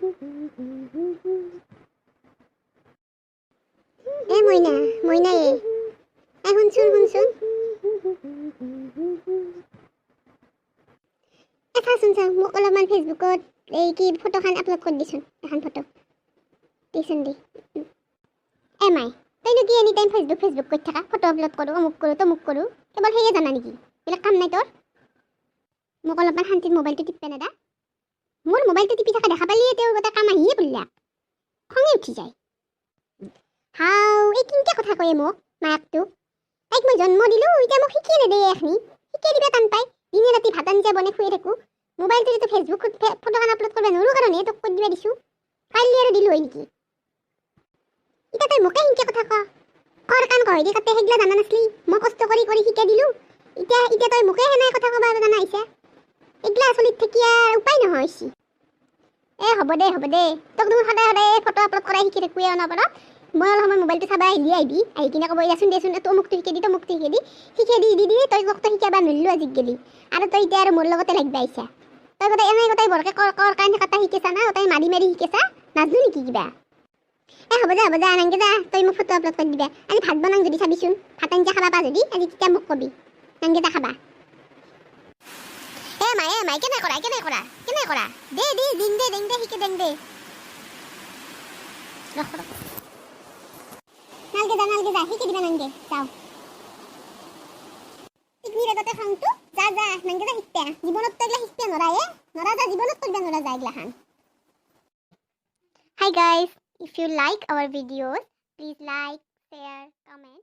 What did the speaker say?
এ মইনা, মইনা, এ এ শুনচোন, শুনচোন। এ চাচোন চা, মোক অলপমান ফেচবুকত এই কি ফটোখন আপলোড কৰি দিচোন, এখন ফটো দিচোন, দি। এ মাই, তইনো কি এনি টাইম ফেচবুক ফেচবুক কৰি থাকা? ফটো আপলোড কৰোঁ, অমুক কৰোঁ, তমুক কৰোঁ, কেৱল সেয়ে জানা নেকি? বেলেগ কাম নাই তোৰ? মোক অলপমান শান্তিত মোবাইলটো টিপে নেদা। মোৰ মোবাইলটো টিপি থকা দেখা পালিয়ে তেওঁৰ গোটেই কাম আহিয়ে পৰিলাক, খঙে উঠি যায়। হাও, এই কিনকে কথা কয়ে মোক মাকটো। তাইক মই জন্ম দিলোঁ, এতিয়া মোক শিকিয়ে নেদে। এখিনি শিকাই দিবা টান পায়। দিনে ৰাতি ভাত আঞ্জা বনাই শুয়ে থাকোঁ। মোবাইলটোতো ফেচবুকত ফটোখন আপলোড কৰিব নোৱাৰোঁ কাৰণে তোক কৰি দিবা দিছোঁ। কালি আৰু দিলোঁ হয় নেকি? এতিয়া তই মোকে সিনকে কথা ক। কৰ কাণ কহেদি কাটে, সেইগিলা জানা নাছিলি? মই কষ্ট কৰি কৰি শিকাই দিলোঁ, এতিয়া এতিয়া তই মোকে সেনাই কথা ক'বা জানা আহিছা। এইগিলা চলিত থাকি আৰু উপায় নোহোৱা হৈছে। এ হ'ব দে, হ'ব দে। তোক দেখোন সদায় সদায় ফটো আপলোড কৰাই শিকি থাকোঁ অনবৰত। মই অলপ সময় মোবাইলটো চাবা আহিলি, আহিবি, আহি কিনে ক'ব, ইয়াচোন দেচোন, অমুকটো শিকাই দি, তমুকটো শিকাই দি। শিকাই দি দি দি তই মোক তই শিকাবা নোৱাৰিলো আজিক গেলি আৰু তই এতিয়া আৰু মোৰ লগতে লাগবা আহিছা। তই গোটাই এনেই গোটাই বৰকে কৰ কৰ কাণ কাটা শিকিছা না, গোটাই মাৰি মাৰি শিকিছা, নাজনো নেকি কিবা? এ হ'ব যা, হ'ব যা, নাংগে যা। তই মোক ফটো আপলোড কৰি দিবা। আজি ভাত বনাং যদি চাবিচোন, ভাত আঞ্জা খাবা পা যদি আজি, তেতিয়া মোক কবি। নাংগে যা খাবা। এ মাই, এ মাই, কেনে কৰা, কেনে কৰা, কেনে কৰা? দে দে, দিং দে, দিং দে, শিকে দেং দে। ৰখ ৰখ। নালগে যা, নালগে যা, শিকি দিবা নাংগে, যাও। শিকনিৰ আগতে খংটো। যা যা, নাংগে যা শিকতে। জীৱনত তই এগিলা শিকতে নৰা। এ নৰা যা, জীৱনত কৰিবা নৰা যা এগিলাখান। Hi guys, if you like our videos, please like, share, comment.